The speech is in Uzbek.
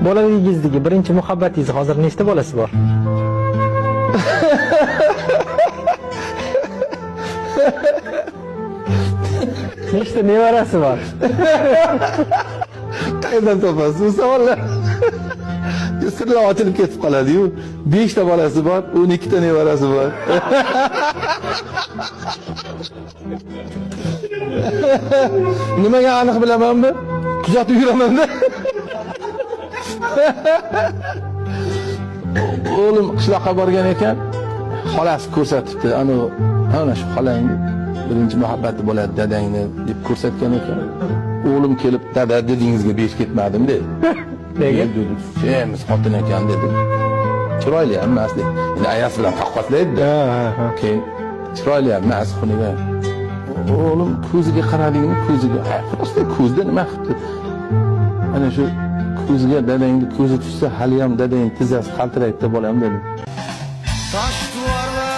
Bolaligingizdagi birinchi muhabbatingiz hozir nechta bolasi bor? Nechta nevarasi bor? Qayerdan topasiz bu savollar? Sirlar ochilib ketib qoladi-yu. 5 ta bolasi bor, 12 ta nevarasi bor. Nimaga aniq bilamanmi? Kuzatib yuraman-da. O'g'lim qishloqqa borgan ekan, xolasi ko'rsatibdi. Ana ana shu xolang birinchi muhabbati bo'ladi dadangni deb ko'rsatgan ekan. O'g'lim kelib, dada dedingizga besh ketmadim dedi. Nega? Dedi, semiz xotin ekan dedi. Chiroyli ham emas dedi. Endi ayasi bilan taqqoslaydi. Ha, ha, ha. Keyin chiroyli ham emas xuniga. O'g'lim ko'ziga qaradingmi, ko'ziga. Ha, просто ko'zda nima qilibdi? Ana shu ko'ziga dadangni ko'zi tushsa, hali ham dadang tizzasi qaltiraydi bolam dedi. Tosh devorlar